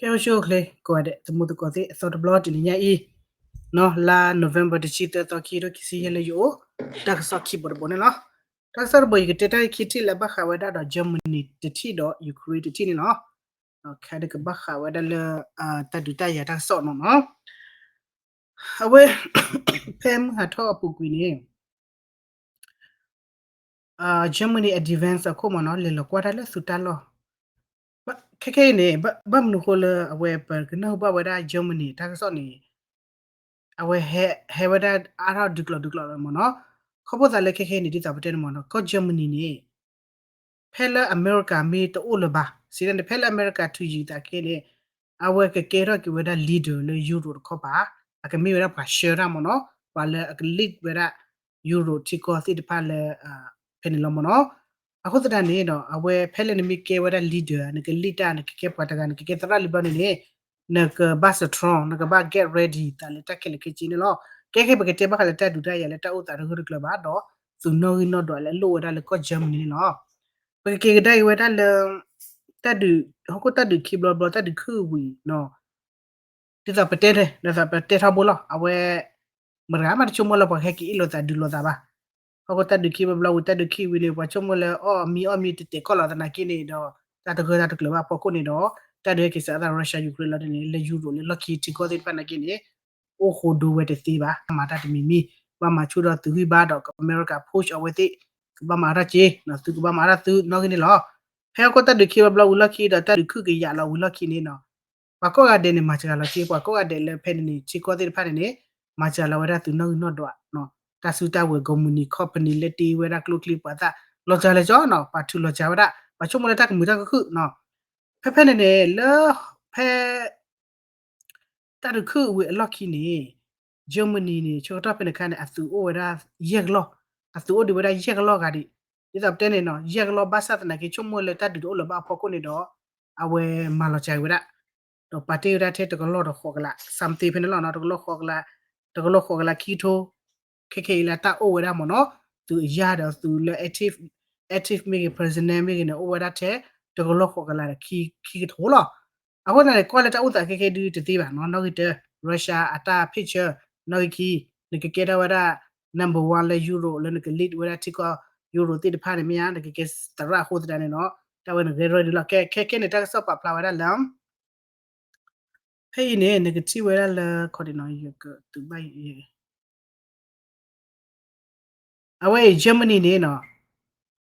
ကဲ အိၣ်ဆူၣ်အိၣ်ချ့ ကိးဂၤဒဲး သမူသကိးသ့ၣ် အသီတဘျီ တနံၤညါအံၤ နီၢ် လါ November တဆံသၢသီ ခံကထိခံဆံယဲၢ် လၢယအိၣ် တၢ်ကစီၣ်ခံဘိတဘိန့ၣ်လီၤ. တၢ်ကစီၣ်တဘိ ယကတဲတၢ်ဂ့ၢ်ခံထံၣ်လၢဘၣ်ဃးဝဲဒၣ်ဒီး Germany တထံၣ်ဒီး Ukraine တထံၣ်န့ၣ်လီၤ. ခဲဒုးကဘၣ်ဃးဝဲဒၣ်လၢ တၢ်ဒုးတၢ်ယၤတၢ်ကစီၣ်နီၤနီၤ အဝဲ ဖဲမုၢ်ဟးထီၣ်အပူၤကွံာ်န့ၣ် Germany အ defense အခိၣ်မ့ၢ်နီၤ လဲၤလီၤကွၢ်တၢ်လၢသုးတၢ်လီၢ် ခဲခဲအံၤန့ၣ် ဘၣ်မနုၤဃိလၢအဝဲပကနၢ်ဟူဘၣ်ဝဲဒၣ် Germany တၢ်ကစီၣ်န့ၣ် အဝဲဟဲဝဲဒၣ်အါထီၣ်ဒုးကျိၤဒုးကျိၤလီၤမ့ၢ်နီၤ. ခီဖျိသးလၢခဲခဲအံၤန့ၣ် ဒ်သိးပတဲန့ၣ်မ့ၢ်နီၤ ကီၢ် Germany န့ၣ် ဖဲလၢအမဲရကၤမ့ၢ်တအိၣ်လၢၤဘၣ် စံးဒ်န့ၣ် ဖဲလၢအမဲရကၤထုးယံၤသးခဲန့ၣ် အဝဲကကဲထီၣ်က့ၤဝဲဒၣ် leader လၢ Europe တခီပၤ အကမ့ၢ်ဝဲဒၣ်ပှၤဆှၢတၢ်မ့ၢ်နီၤ ပှၤလၢအက lead ဝဲဒၣ် Europe ထံကီၢ်သ့ၣ်တဖၣ်လၢ ဖဲန့ၣ်လီၤမ့ၢ်နီၤ. အဃိသတးန့ၣ်ဒီး အဝဲဖဲလၢနမ့ၢ်ကဲဝဲဒၣ် leader နက lead တၢ် နကကဲပှၤတဂၤ နကကဲသရၣ်လံဘျီန့ၣ်န့ၣ် နကဘၣ် strong နကဘၣ် get ready သးလၢတၢ်ခဲလၢာ်ခဲဆ့န့ၣ်လီၤ. ကဲခဲပကတဲဘၣ်ဃးလၢတၢ်ဒုးတၢ်ယၤလၢတၢ်အိၣ်သးတဂၢၢ်တကျၢၤဘၣ်ဒီး သုးနီၣ်ဂံၢ်နီၣ်ဒွးလၢအလိၣ်ဝဲဒၣ်လၢကီၢ် Germany န့ၣ်လီၤ. ပကက့ၤကဒါက့ၤဝဲဒၣ်လၢ တၢ်ဒုး ဟီၣ်ခိၣ်တၢ်ဒုးခံဘျီဘျီ တၢ်ဒုးခုၣ်ဝံၤနီၤ ဒ်သိးပတဲန့ၣ် ဒ်သိးပတဲထီဘိလီၤ အဝဲ မတဂၤမးတဆိကမိၣ်လၢပှၤကဟဲက့ၤအ့ၣ်လိာ်သးဒုးလိာ်သးဘၣ်. ဟီၣ်ခိၣ်တၢ်ဒုးခံဘျီဘျီဝံၤ တၢ်ဒုးခံဝံၤန့ၣ် ပှၤဆိကမိၣ်လၢအီၣ်မံအီၣ်မံတတဲာ်ကီၢ်လီၤသနာ်က့န့ၣ်ဒီး တၢ်တဂၢၢ်တၢ်တကျၢၤဘၣ်အဖီခိၣ်န့ၣ်ဒီး တၢ်ဒုးဟဲက့ၤစးသး Russia Ukraine လီၤန့ၣ် လၢ Europe လၢလီၢ်ခံထံကီၢ်သ့ၣ်တဖၣ်နာ်က့န့ၣ် အိၣ်ဃိဒိဝဲတသ့ဘၣ် မၤတၢ်တမံၤမံၤ ကဘၣ်မၤဆူၣ်ဒီးသုးဂံၢ်ဘါဒီး အမဲရကၤ push အဝဲသ့ၣ် ကဘၣ်မၤတၢ်က့ၤ သုကဘၣ်မၤတၢ်သုနီၣ်ဂံၢ်န့ၣ်လီၤ. ဖဲဟီၣ်ခိၣ်တၢ်ဒုးခံဘျီဘျီဝံၤလီၢ်ခံဒီး တၢ်ဒုးခုၣ်ကယာ်လီၤဝံၤလီၢ်ခံန့ၣ်နီၤ ပှၤကိးဂၤဒဲးန့ၣ် မၤစှၤလီၤက့ၤ ပှၤကိးဂၤဒဲးလၢဖဲန့ၣ်န့ၣ် ထံကီၢ်သ့ၣ်တဖၣ်န့ၣ်န့ၣ် မၤစှၤလီၤဝဲဒၣ်သုးနီၣ်ဂံၢ်နီၣ်ဒွး တၢ်စုတၢ်ဝဲၤ ကုမ္ပဏီ company လၢတ့ဝဲဒၣ်ကျိချံပှၤသၣ် လီၤစှၤလၢကၠီနီၤ ပှၤထုးလီၤစှၤဝဲဒၣ် ပှၤဆိကမိၣ်လၢတၢ်ကမုာ်တၢ်ကခုၣ်နီၤ ဖဲဖဲန့ၣ်န့ၣ် လၢ ဖဲ တၢ်ဒုးခုၣ်ဝံၤအလီၢ်ခံန့ၣ် Germany န့ၣ် ဆၢကတီၢ်ဖဲန့ၣ်အခါန့ၣ် အသုးအိၣ်ဝဲဒၣ်ယဲၢ်ကလီၢ် အသုးအိၣ်ဒံးဝဲဒၣ်ယဲၢ်ကလီၢ်ဂၤဒံး ဒ်သိးပတဲန့ၣ်နီၤ ယဲၢ်ကလီၢ်ဘၣ်ဆၣ်သနာ်က့ ဆိကမိၣ်လၢတၢ်ဒုးတအိၣ်လၢၤဘၣ်အဖီခိၣ်န့ၣ်ဒီး အဝဲမၤလီၤစှၤဝဲဒၣ် ဒီးပာ်တ့ၢ်ဝဲဒၣ်ထဲတကလီၢ်ဒီးဃိးကလး something ဖဲန့ၣ်လီၤနီၤ တကလီၢ်ဃိးကလး တကလီၢ်ဃိးကလးခံကထိ ခဲခဲအံၤလၢတၢ်အိၣ်ဝဲဒၣ်မ့ၢ်နီၤ သုးအယါဒီးသုးလၢ active active မ့ၢ်ဂ့ၤ prisoner မ့ၢ်ဂ့ၤန့ၣ် အိၣ်ဝဲဒၣ်ထဲ တကလီၢ်ဃိးကလးဒီးခံကထိလီၤ. အဃိသတးန့ၣ် ကွၢ်လၢတၢ်အိၣ်သးခဲခဲဒုတသ့ဘၣ်နီၤ နီၣ်ဂံၢ်တၢ Russia အတၢ် picture နီၣ်ဂံၢ်ခံ နကကဲထီၣ်ဝဲဒၣ် number one လၢ Europe လၢနက lead ဝဲဒၣ်ထံကီၢ် Europe သ့ၣ်တဖၣ်န့ၣ်မ့ၢ်ဧါ နကကဲသရၣ်အဃိသတးန့ၣ်နီၤ တၢ်ဝဲနကဲထီၣ်ဒ်လီၤ ခဲခဲန့ၣ် တၢ်ကစီၣ်ပာ်ဖျါဝဲဒၣ်လၢ ဖဲအံၤန့ၣ် နကထံၣ်ဝဲဒၣ်လၢ ခီဒံးနီၤ ယကသုးဘၣ်အံၤ အဝဲအံၤ Germany န့ၣ်နီၤ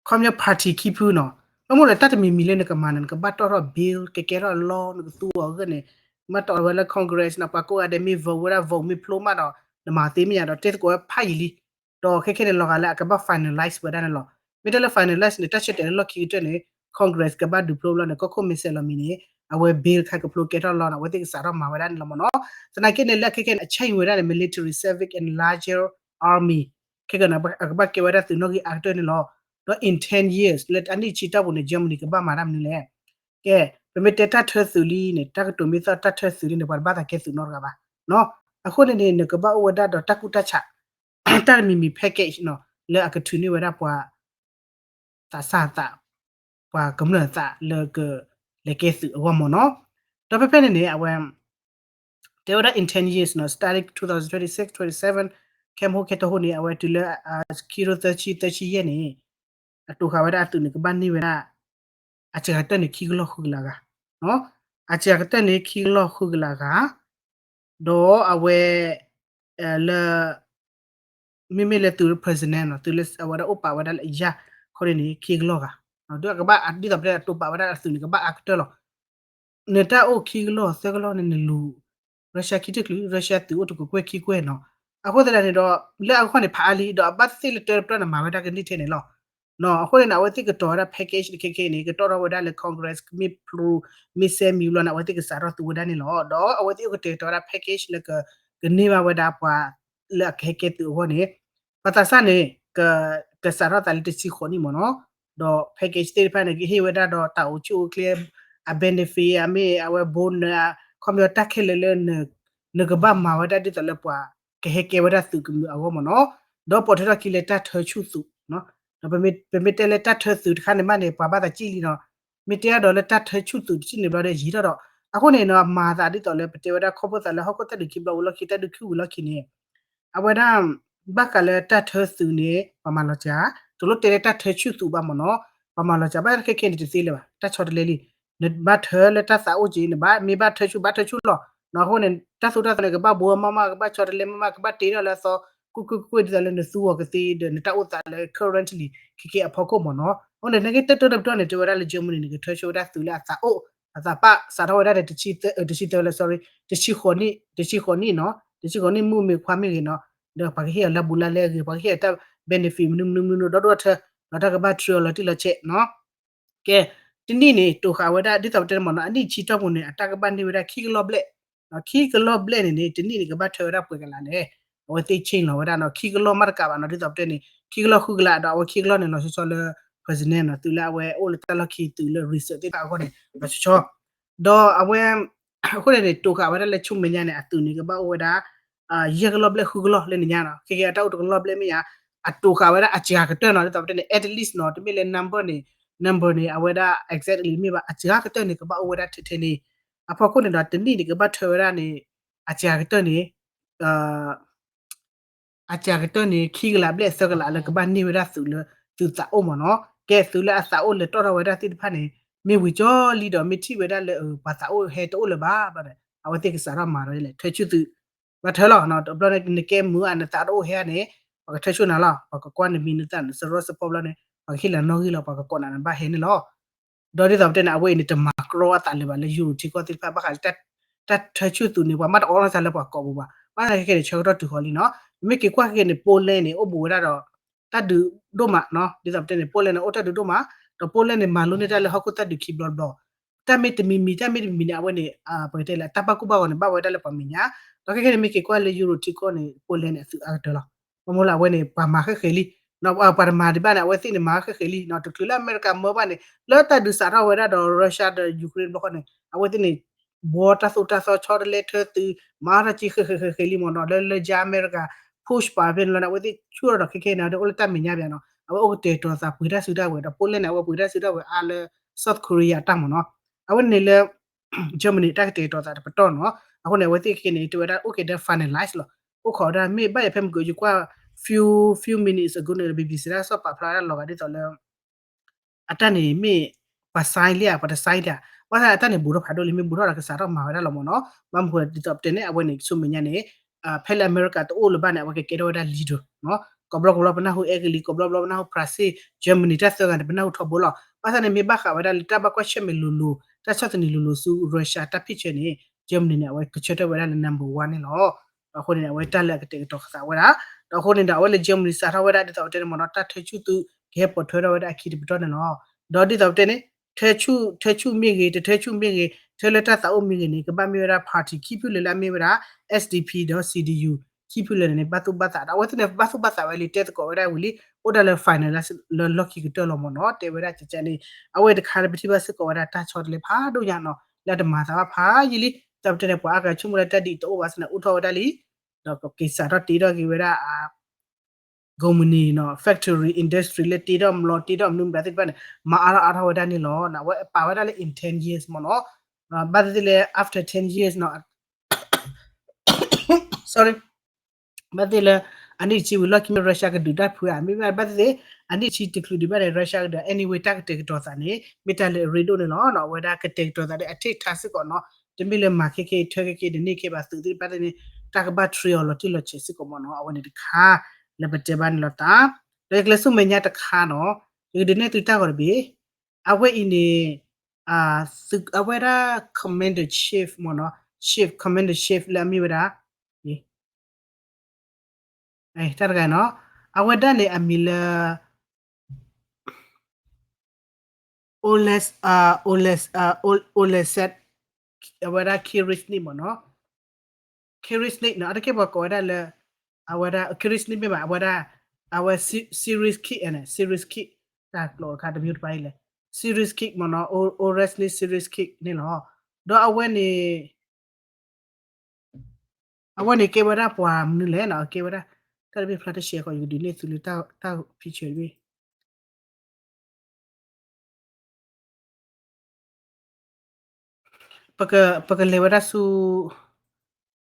ခီပညီ party ခံဖုနီၤ ဘၣ်မနုၤလဲၣ် တၢ်တမံၤမံၤလၢနကမၤန့ၣ် နကဘၣ်တီၣ်ထီၣ် bill ကကဲထီၣ် law နကသူအီၤအဂ့ၢ်န့ၣ် မ့ၢ်တီၣ်ဝဲလၢ Congress နီၤ ပှၤကိးဂၤဒဲးမ့ၢ် vote ဝဲဒၣ် vote မ့ၢ်ဖျိမးဒီး နမၤသ့မ့ၢ်ယါဒီး တဲသကိးဝဲဖးယံာ်လံ ဒီးခဲခဲန့ၣ် လီၤဂာ်လၢအကဘၣ် finalize ဝဲဒၣ်န့ၣ်လီၤ. မ့ၢ်တဲလၢ finalize န့ၣ် တၢ်ဆၢတဲာ်လၢလီၢ်ခံကတၢၢ်န့ၣ် Congress ကဘၣ်ဒုးဖျိဘျီန့ၣ် ကီၢ်ခိၣ်မ့ၢ်ဆဲးလီၤမံၤန့ၣ် အဝဲ bill ခါကဖျိကဲထီၣ် law န့ၣ် အဝဲသ့ၣ်ကစးထီၣ်မၤဝဲဒၣ်န့ၣ်လီၤမ့ၢ်နီၤ. သနာ်က့န့ၣ် လၢခဲခဲန့ၣ် အ change ဝဲဒၣ်န့ၣ် military, civic and larger army ခဲကနံၣ် အကဘၣ်ကဲဝဲဒၣ်သုးနီၣ်ဂံၢ်အါကတၢၢ်န့ၣ်လီၤ. ဒီး in ten years လၢအနံၣ်ဆံတီၢ်ပူၤန့ၣ် Germany ကဘၣ်မၤတၢ်မနုၤလဲၣ်. ကဲ ပမ့ၢ်တဲတၢ်ထၢသုးလံန့ၣ် တၢ်ကတိၤမ့ၢ်သီၣ်တၢ်ထၢသုးလံန့ၣ် ပှၤတဘၣ်သးကဲသုးနီတဂၤဘၣ်. အဃိန့ၣ်န့ၣ် နကဘၣ်အိၣ်ဝဲဒၣ်ဒီးတၢ်ကူၣ်တၢ်ဆး တၢ်တမံၤမံၤ package နီၤ လၢအကထုးန့ၢ်ဝဲဒၣ်ပှၤ သးစၢ်သး ပှၤကမျၢၢ်သးလၢကလဲၤကဲသုးအဂီၢ်မ့ၢ်နီၤ. ဒီးဖဲဖဲန့ၣ်န့ၣ် အဝဲ တဲဝဲဒၣ် in ten years နီၤ starting two thousand twenty-six twenty-seven ခဲမဟိခဲတဟိန့ၣ် အဝဲတုၤလၢ ခံကထိသၢဆံ သၢဆံယဲၢ်န့ၣ် အတိာ်ဃာ်ဝဲဒၣ်အသုးန့ၣ် ကဘၣ်န့ၢ်ဝဲဒၣ် အစှၤကတၢၢ်န့ၣ် ခံကလီၢ်ဃုကလးဂၤ အစှၤကတၢၢ်န့ၣ် ခံကလီၢ်ဃုကလးဂၤ ဒီးအဝဲ လၢ မ့မ့ၢ်လၢသုးလၢ president နီၤ သုးလၢအဝဲဒၣ်အိၣ်ပာ်ဝဲဒၣ်လၢအယၢ် ခီန့ၣ်န့ၣ် ခံကလီၢ်ဂၤ ဒီးအကဘၣ်ဒ်သိးပတဲအတိာ်ပာ်ဝဲဒၣ်အသုးန့ၣ် ကဘၣ်အါကတၢၢ်လီၤ. နတၢ်အိၣ်ခံကလီၢ်သၢကလီၢ်န့ၣ် နလူၤ Russia ခံတချုး Russia သုးအိၣ်တကကွဲၢ်ခံကွဲၢ်နီၤ. အဃိသတးန့ၣ်ဒီး လၢအဂီၢ်န့ၣ် ဖးအါလံ ဒီးအဘၣ်သ့ၣ်လၢတၢတပျၢ်န့ၣ် မၤဝဲဒၣ်ကန့ၢ်ထဲန့ၣ်လီၤ. အဃိန့ၣ်န့ၣ် အဝဲသ့ၣ်ကတီၤဝဲဒၣ် package ခဲခဲအံၤန့ၣ် ကတီၢ်ထီၣ်ဝဲဒၣ်လၢ Congress မ့ၢ်ဖျိ မ့ၢ်စဲမံၤဘျီန့ၣ် အဝဲသ့ၣ်ကစးထီၣ်သူဝဲဒၣ်န့ၣ်လီၤ. ဒီးအဝဲသ့ၣ်အိၣ်ကတဲာ်ကတီၤဝဲဒၣ် package လၢ ကန့ၢ်ဘၣ်ဝဲဒၣ်ပှၤလၢအကဟဲကဲသုးအဂီၢ်န့ၣ် ပှၤသးစၢ်န့ၣ် ကစးထီၣ်သးလၢတဆံဃိးနံၣ်မ့ၢ်နီၤ. ဒီး package သ့ၣ်တဖၣ်န့ၣ် ကဟ့ၣ်ဝဲဒၣ်ဒီးတၢ်အိၣ်ဆူၣ်အိၣ်ချ့ အ benefit အမ့ၢ်အဝဲ bonus ခီပညီတၢ်ခဲလၢာ်လၢ နကဘၣ်မၤဝဲဒၣ်ဒ်သိးလၢပှၤကဟဲကဲဝဲဒၣ်သုးကမုာ်အဂီၢ်မ့ၢ်နီၤ. ဒီးပိာ်ထွဲထီၣ်ခံလၢတၢ်ထၢဆူၣ်သုး ဒီးပမ့ၢ်တဲလၢတၢ်ထၢသုးတခါန့ၣ်မးန့ၣ် ပှၤဘၣ်သးစံၣ်လံနီၤ. မ့ၢ်တဲအါဒီးလၢတၢ်ထၢဆူၣ်သုးတဆံန့ၣ်ဘျီဒီးယံာ်ထီၣ်ဒီး အဃိန့ၣ်နီၤ မၤသးဒ်သိးလၢပတဲဝဲဒၣ်ခီဖျိသးလၢဟီၣ်ခိၣ်သၣ်ဒုးခံဘျီဝံၤလီၢ်ခံ တၢ်ဒုးခံဝံၤလီၢ်ခံန့ၣ် အဝဲဒၣ် ဘၣ်ဃးလၢတၢ်ထၢသုးန့ၣ် ပှၤမၤလီၤစှၤ, တလိၣ်တဲလၢတၢ်ထၢဆူၣ်သုးဘၣ်မ့ၢ်နီၤ, ပှၤမၤလီၤစှၤ ဘၣ်ခဲခဲန့ၣ်တသ့လၢၤဘၣ် တၢ်ဆီတလဲလံ, နဘၣ်ထၢလၢတၢ်သးအိၣ်က့ၤ နဘၣ်မ့ၢ်ဘၣ်ထၢဆူၣ်ဘၣ်ထၢဆူၣ်လီၤ, အဃိန့ၣ် တၢ်သိၣ်တၢ်သီန့ၣ် ကဘၣ်ဘိမးမး ကဘၣ်ဆီတလဲမးမး ကဘၣ်တ့ထီၣ်လၢအသီ ကွ့ၢ်ကွ့ၢ်ကွ့ၢ်ဒ်သိးလၢနသူအီၤကသ့ဒီး နတၢ်အိၣ်သးလၢ currently ခဲခဲအဖီခိၣ်မ့ၢ်နီၤ, အဃိန့ၣ် နကတၢၢ်တၢၢ်တပတီၢ်န့ၣ် တဲဝဲဒၣ်လၢ Germany န့ၣ် ကထၢဆူၣ်ဝဲဒၣ်သုးလၢအသးအိၣ် အသးပၣ် စးထီၣ်ဝဲဒၣ်ဒီး တဆံသၢ တဆံသၢလၢ sorry တဆံဃိးနံၣ် တဆံဃိးနံၣ်နီၤ တဆံဃိးနံၣ်မုၢ်မ့ၢ်ခွါမ့ၢ်ဂ့ၤနီၤ, ဒီးပှၤကဟ့ၣ်အီၤလၢဘူးလၢလဲအဂ့ၤ ပှၤကဟ့ၣ်အီၤတၢ် benefit မနုၤမနုၤမနုၤဒီဒိၣ်ထၢ ဒီးတၢ်ကဘၣ်ထြၢအီၤလီၤတံၢ်လီၤဆဲးနီၤ, ကဲ တနံၣ်န့ၣ် တိာ်ဃာ်ဝဲဒၣ် ဒ်သိးပတဲန့ၣ်မ့ၢ်နီၤ အနံၣ်ဆံတီၢ်ပူၤန့ၣ် အတၢ်ကဘၣ်န့ၢ်ဝဲဒၣ်ခံကလီၢ်ဘျဲၣ်, ခံကလီၢ်ဘျဲၣ်န့ၣ်န့ၣ် တနံၣ်န့ၣ် ကဘၣ်ထၢဝဲဒၣ်ပှဲၤကလးလဲၣ်, အဝဲသ့ၣ် change လီၤဝဲဒၣ်နီၤ ခံကလီၢ်မ့ၢ်တကးဘၣ်နီၤ ဒ်သိးပတဲန့ၣ် ခံကလီၢ်ဃုကလးဒီး အဝဲခံကလီၢ်န့ၣ် လီၤဆီဆီလၢ president နီၤ သုးလၢအဝဲအိၣ်လၢတၢ်လီၢ်ခံ သုးလၢ research သ့ၣ်တဖၣ်အဂီၢ်န့ၣ် လီၤဆီဆီ ဒီးအဝဲ အဃိန့ၣ်န့ၣ် တိာ်ဃာ်ဝဲဒၣ်လၢဆူမဲာ်ညါန့ၣ် အသုးန့ၣ် ကဘၣ်အိၣ်ဝဲဒၣ် ယဲၢ်ကလီၢ်ဘျဲၣ်ဃုကလီၢ်လၢနညါနီၤ ခဲကဲအတၢ်အိၣ်တကလီၢ်ဘျဲၣ်မ့ၢ်ညါ အတိာ်ဃာ်ဝဲဒၣ်အစှၤကတၢၢ်နီၤ ဒ်သိးပတဲန့ၣ် at least နီၤ တမ့ၢ်လၢ number န့ၣ် number န့ၣ် အဝဲဒၣ် exactly မ့ၢ်ဘၣ် အစှၤကတၢၢ်န့ၣ် ကဘၣ်အိၣ်ဝဲဒၣ်ထဲထဲန့ၣ် အဖီခိၣ်န့ၣ်ဒီး တနံၣ်န့ၣ် ကဘၣ်ထၢဝဲဒၣ်န့ၣ် အစှၤကတၢၢ်န့ၣ် အစှၤကတၢၢ်န့ၣ် ခံကလးဘျဲၣ်သၢကလးလၢကဘၣ်န့ၢ်ဝဲဒၣ်သုးလၢ သုးသးအိၣ်မ့ၢ်နီၤ ကဲသုးလၢအသးအိၣ်လဲၤတီၣ်ထီၣ်ဝဲဒၣ်သ့ၣ်တဖၣ်န့ၣ် မ့ၢ်ဝံၤကၠီလံဒီး မ့ၢ်ထံၣ်ဝဲဒၣ်လၢ ပှၤသးအိၣ်ဟဲတအိၣ်လၢၤဘၣ်ဘျီန့ၣ် အဝဲသ့ၣ်ကစးထီၣ်မၤဒီးလဲၣ် ထၢဆူၣ်သုး ဘၣ်ထၢလီၤ တဘျီန့ၣ် နကဲမုာ်ဧါ နသးတအိၣ်ဟဲဧါန့ၣ် ပှၤကထၢဆူၣ်နၤလီၤ ပှၤကကွၢ်နမံၤနသၣ်နစရီစရီဘျီန့ၣ် ပှၤကဟ့ၣ်လီၤနီၣ်ဂံၢ်လီၤ ပှၤကကိးနၤနဘၣ်ဟဲန့ၣ်လီၤ ဒီးဒ်သိးပတဲန့ၣ် အဝဲအံၤန့ၣ် တမၤကြီအသးလၢၤဘၣ်လၢ Euro ထံကီၢ်သ့ၣ်တဖၣ် ဘၣ်ဃးလၢ တၢ်ထၢဆူၣ်သုးန့ၣ် ပှၤမ့ၢ်တအိးထီၣ်စၢၤလၢပှၤကိးပူၤဘၣ် ဘၣ်ဆၣ်ခဲခဲန့ၣ် ဆၢကတီၢ်တုၤဃီၤလံနီၤ မ့မ့ၢ်က့ၤကွၢ်ခဲခဲန့ၣ် Poland န့ၣ် အိၣ်ဘူးဝဲဒၣ်ဒီး တၢ်ဒုးဒိၣ်မးနီၤ ဒ်သိးပတဲန့ၣ် Poland န့ၣ် အိၣ်တၢ်ဒုးဒိၣ်မး ဒီး Poland န့ၣ် မၤလိန့ၢ်တၢ်လၢဟီၣ်ခိၣ်သၣ်ဒုးခံဘျီတဘျီ တၢ်မ့ၢ်တမံၤမံၤ တၢ်မ့ၢ်တမံၤမံၤန့ၣ် အဝဲန့ၣ် ပကတဲလၢ တၢ်ပာ်ကူၣ်ပာ်ဂီၤန့ၣ် ဘၣ်ဝဲဒၣ်လၢပှၤမဲာ်ညါ ဒီးခဲခဲန့ၣ် မ့ၢ်က့ၤကွၢ်လၢ Euro ထံကီၢ်န့ၣ် Poland န့ၣ် အသုးအါကတၢၢ်လီၤ ဘၣ်မနုၤလၢအဝဲန့ၣ် ပှၤမၤဃဲၣ်ဃဲၤလံ ပှၤတမၤဒံးဘၣ်န့ၣ် အဝဲသ့ၣ်န့ၣ် မၤဃဲၣ်ဃဲၤလံနီၤ တချုးလၢအမဲရကၤမၢဘၣ်န့ၣ် လၢတၢ်ဒုးစးထီၣ်ဝဲဒၣ်ဒီး Russia ဒီး Ukraine တဘျီဃီန့ၣ် အဝဲသ့ၣ်န့ၣ် ဘှီတၢ်သိၣ်တၢ်သီဆီတလဲထၢသုး မၤအါထီၣ်က့ၤဃဲၣ်ဃဲၤဃဲၤဃဲၤလံမ့ၢ်နီၤ လၢလၢယါအမဲရကၤ push ပာ်ဖဲန့ၣ်လီၤန့ၣ် အဝဲသ့ၣ်ဆူၣ်ထီၣ်ဒီးခဲခဲန့ၣ် ဒီးအိၣ်လၢတၢ်မဲာ်ညါပၠးနီၤ အဝဲအိၣ်ကတဲာ်ကတီၤသးပှ့ၤတၢ်စုတၢ်ဝဲၤဒီး Poland န့ၣ် အဝဲပှ့ၤတၢ်စုတၢ်ဝဲၤအါလၢ South Korea တၢ်မ့ၢ်နီၤ အဝဲန့ၣ်လၢ Germany တၢ်ကတဲာ်ကတီၤသးတပတီၢ်နီၤ အဃိန့ၣ် အဝဲသ့ၣ်ခဲခဲန့ၣ် တဲဝဲဒၣ်အိၣ်က့ၤဒီး finalize လီၤ အိၣ်ခိးဝဲဒၣ်မ့ၢ်ဘၣ်ယၤဖဲမုၢ်ကၢၤ ယကွၢ် few few minutes ago န့ၣ် BBC တၢ်ဆီၣ်ပာ်ဖျါဝဲဒၣ်လီၤဂာ်ဒ်သိးလၢ အတၢ်န့ၣ်မ့ၢ် ပှၤ sign လံဧါ ပှၤတ sign လံဧါ ဘၣ်ဆၣ်အတၢ်န့ၣ်ဘူးထီၣ်ဖးဒိၣ်လံ မ့ၢ်ဘူးထီၣ်ဒီးကစးထီၣ်မၤဝဲဒၣ်လီၤမ့ၢ်နီၤ ဘၣ်မနုၤဒ်သိးပတဲန့ၣ် အဝဲန့ၣ် ဆူမဲာ်ညါန့ၣ် ဖဲလၢအမဲရကၤတအိၣ်လၢၤဘၣ်န့ၣ် အဝဲကကဲထီၣ်ဝဲဒၣ် leader နီၤ ကိးဘျီကိးဘျီပနၢ်ဟူ Italy ကိးဘျီဘျီပနၢ်ဟူ France Germany တၢ်သၢဂၤန့ၣ် ပနၢ်ဟူထီဘိလီၤ ဘၣ်ဆၣ်န့ၣ် မ့ၢ်ဘၣ်ဃးဝဲဒၣ်လၢတၢ်ဘၣ်ကွၢ်ဆၢၣ်မဲာ်လိၤလိၤ တၢ်ဆီၣ်သနံးလိၤလိၤဆူ Russia တၢ်ဖံးဆၢန့ၣ် Germany န့ၣ် အဝဲကဆၢထၢၣ်ဝဲဒၣ်လၢ number one န့ၣ်လီၤ ဒီးအဃိန့ၣ် အဝဲတၢ်လၢအကတဲာ်ကတီၤသးဝဲဒၣ် ဒီးအဃိန့ၣ်ဒီး အဝဲလၢ Germany စးထီၣ်ဝဲဒၣ်ဒ်သိးပတဲန့ၣ်မ့ၢ်နီၤ တၢ်ထၢဆူၣ်သုး ကဟဲပိာ်ထွဲထီၣ်ဝဲဒၣ်အခံတပတီၢ်န့ၣ်လီၤ ဒီးဒ်သိးပတဲန့ၣ် ထၢဆူၣ် ထၢဆူၣ်မ့ၢ်ဂ့ၤ တထၢဆူၣ်မ့ၢ်ဂ့ၤ ထၢလၢတၢ်သးအိၣ်မ့ၢ်ဂ့ၤန့ၣ် ကဘၣ်မ့ၢ်ဝဲဒၣ် party ခံဖုလၢာ်လၢအမ့ၢ်ဝဲဒၣ် SDP ဒီး CDU ခံဖုလၢာ်န့ၣ် ဘၣ်သူၣ်ဘၣ်သးဒီး အဝဲသ့ၣ်န့ၣ် ဘၣ်သူၣ်ဘၣ်သးဝဲလံ တဲသကိးဝဲဒၣ်ဝံၤလံ အိၣ်ဒၣ်လၢ finalize လၢလီၢ်ခံကတၢၢ်လီၤမ့ၢ်နီၤ တဲဝဲဒၣ်ကကန့ၣ် အဝဲတခါလၢပထံၣ်ဘၣ်စ့ၢ်ကီးဝဲဒၣ်တၢ်ဆီတလဲဖးဒိၣ်ညါနီၤ လၢတမၤသးဘၣ်ဖးယံာ်လံ တၢ်ပတဲန့ၣ် ပှၤအါဂၤဆိကမိၣ်လၢတၢ်ဒ်အံၤတအိၣ်ဘၣ်စ့ၢ်န့ၣ် အိၣ်ထီၣ်ဝဲဒၣ်လံ ဒီးကက့ၤစးထီၣ်တ့ထီၣ်က့ၤဝဲဒၣ် ကုမ္ပဏီနီၤ factory industry လၢတ့ထီၣ်မျိာ် တ့ထီၣ်မနုၤမတၤသ့ၣ်တဖၣ်န့ၣ် မၤအါထီၣ်အါထီၣ်ဝဲဒၣ်န့ၣ်လီၤ. အဝဲပာ်ဝဲဒၣ်လၢ in ten years မ့ၢ်နီၤ. ဘၣ်သ့ၣ်သ့ၣ်လၢ after ten years နီၤ sorry ဘၣ်သ့ၣ်လၢ အနံၣ်တဆံဝံၤလီၢ်ခံမ့ၢ် Russia ကဒုးတၢ်ဖုးဧါ မ့ၢ်ဘၣ်သ့ၣ်သ့ၣ် အနံၣ်တဆံတချုးဒံးဘၣ်န့ၣ် Russia ကဒုး anyway တၢ်ကတဲာ်ကတီၤသးန့ၣ် မ့ၢ်တၢ်လၢအရ့ဒိၣ်န့ၣ်လီၤ. အဝဲဒၣ်ကတဲာ်ကတီၤသးဒီးအ take time စ့ၢ်ကီးနီၤ တမ့ၢ်လၢမၤခဲခဲအံၤ ထၢခဲခဲအံၤ တန့ၢ်ခဲဘၣ်သုးသ့ၣ်တဖၣ်န့ၣ် တၢ်ကဘၣ် train အီၤလီၤတံၢ်လီၤဆဲးစ့ၢ်ကီးမ့ၢ်နီၤ. အဝဲန့ၣ်တခါ လၢပတဲဘၣ်န့ၣ်လီၤသး ဒီးယကလဲၤဆူမဲာ်ညါတခါနီၤ ယကဒုးနဲၣ်သုတၢ်ဂီၤတဘ့ၣ် အဝဲအံၤန့ၣ် အဝဲဒၣ် commander chief မ့ၢ်နီၤ chief commander chief လၢအမ့ၢ်ဝဲဒၣ် တၢ်တဂၤနီၤ အဝဲဒၣ်န့ၣ်အမံၤလၢ Oles Oles Olesek အဝဲဒၣ် Kirisnik မ့ၢ်နီၤ Kirisnik နီၤ အတက့ၢ်ပှၤကိးဝဲဒၣ်လၢ အဝဲဒၣ် Kirisnik မ့ၢ်ဘၣ် အဝဲဒၣ် အဝဲ Series Kid န့ၣ် Series Kid တၢ်ကျိာ်အခါတမံၤတပၤအံၤလဲၣ် Series Kid မ့ၢ်နီၤ Olesny Series Kid န့ၣ်လီၤ. ဒီးအဝဲန့ၣ် အဝဲန့ၣ်ကဲဝဲဒၣ်ပှၤမနုၤလဲၣ်နီၤ ကဲဝဲဒၣ် တၢ်တဘ့ၣ်ဖျါတရှဲဃီ ယကဒုးနဲၣ်သုလၢတၢ် picture တဘ့ၣ် ပကလဲၤဝဲဒၣ်ဆူ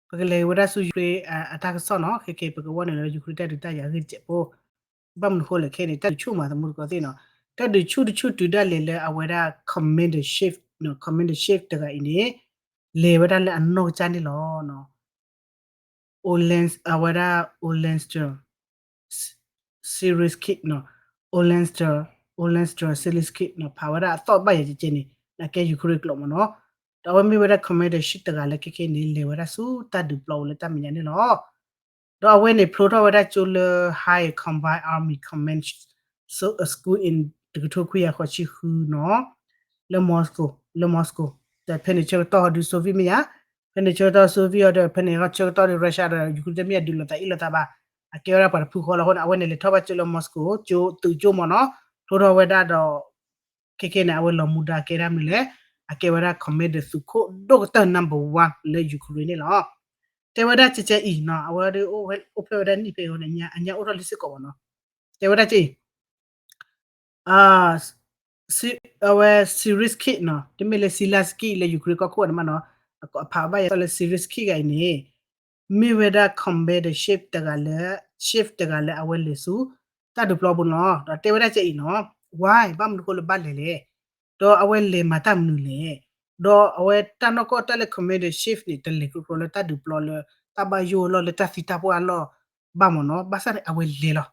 ပကလဲၤဝဲဒၣ်ဆူ Ukraine အတၢ်ကစီၣ်နီၤ, ခဲကဲ ပကဝဲနုာ်လၢ Ukraine တၢ်ဒုးတၢ်ယၤအဂ့ၢ်တစဲးဖိ, ဘၣ်မနုၤဃိလဲၣ်ခဲန့ၣ် တၢ်ဒုးဆူၣ်မး သမူသကိးသ့ၣ်နီၤ, တၢ်ဒုးဆူၣ်တဆူၣ်တုၤဒၣ်လဲာ်လၢအဝဲဒၣ် commander chief, commander chief တဂၤအံၤန့ၣ် လဲၤဝဲဒၣ်လၢအနီၢ်ကစၢ်န့ၣ်လီၤ. Olen အဝဲဒၣ် Olenstar Syrskyi နီၤ, Olenstar, Olenstar Syrskyi နီၤ, ဖးဝဲဒၣ်အသီၣ်ဘၣ်ယၤကဲကဲန့ၣ် နကဲ Ukraine ကျိာ်မ့ၢ်နီၤ, ဒီးအဝဲမ့ၢ်ဝဲဒၣ် commander chief တဂၤလၢခဲခဲန့ၣ် လဲၤဝဲဒၣ်ဆူတၢ်ဒုးပျီအိၣ်လၢတၢ်မဲာ်ညါန့ၣ်လီၤ. ဒီးအဝဲန့ၣ်ဖျိထီၣ်ဝဲဒၣ်ကၠိလၢ High Combined Army Command School in တကထိခွံကယၤဃိးဆံဃုနီၤ, လၢ Moscow, လၢ Moscow, ဒီးဖဲန့ၣ်ဆၢကတီၢ်ဟီဒုး Soviet မ့ၢ်ဧါ, ဖဲန့ၣ်ဆၢကတီၢ် Soviet အီၤဒီး ဖဲန့ၣ်ဆၢကတီၢ်ဒီး Russia ဒီး Ukraine တမ့ၢ်အဒုးလိာ်သးအ့ၣ်လိာ်သးဘၣ်, အကဲဝဲဒၣ်ပှၤတဖုဃီလီၤ. အဃိန့ၣ် အဝဲန့ၣ်လဲၤထီၣ်ဘၣ်ကၠိလၢ Moscow ကၠိသုးကၠိမ့ၢ်နီၤ, ဖျိထီၣ်ဝဲဒၣ်ဒီး ခဲခဲန့ၣ် အဝဲလီၤမူဒါကဲဒၣ်မနုၤလဲၣ်, အကဲဝဲဒၣ် commander သုးခိၣ်ဒိၣ်ကတၢၢ် number one လၢ Ukraine န့ၣ်လီၤ. တဲဝဲဒၣ်ကဲကဲအံၤနီၤ, အဝဲအိၣ်ဖျဲၣ်ဝဲဒၣ်နံၣ်ဖဲအံၤန့ၣ် အညါအိၣ်ထီၣ်လံစ့ၢ်ကီးမ့ၢ်နီၤ, တဲဝဲဒၣ်ကဲအံၤ အဝဲ Syrskyi နီၤ, တမ့ၢ်လၢ Zelensky လၢ Ukraine ကီၢ်ခိၣ်န့ၣ်မ့ၢ်နီၤ, အဖးဘၣ်ယၤသီၣ်လၢ Syrskyi ဂၤအံၤန့ၣ် မ့ၢ်ဝဲဒၣ် commander chief တဂၤလၢ chief တဂၤလၢအဝဲလဲၤဆူ တၢ်ဒုးပျီပူၤနီၤ, ဒီးတဲဝဲဒၣ်ကဲအံၤနီၤ, why ဘၣ်မနုၤဃိလၢဘၣ်လဲၤလဲၣ်, ဒီးအဝဲလဲၤမၤတၢ်မနုၤလဲၣ်, ဒီးအဝဲတၢ်နီၢ်ကီၢ်တၢ်လၢ commander chief န့ၣ် တလဲၤကြိကြိလၢတၢ်ဒုးပျီလၢ တၢ်ဘၣ်ယိၣ်အလီၢ်လၢတၢ်သံတၢ်ပှၢ်အလီၢ်ဘၣ်မ့ၢ်နီၤ, ဘၣ်ဆၣ်န့ၣ် အဝဲလဲၤလီၤ.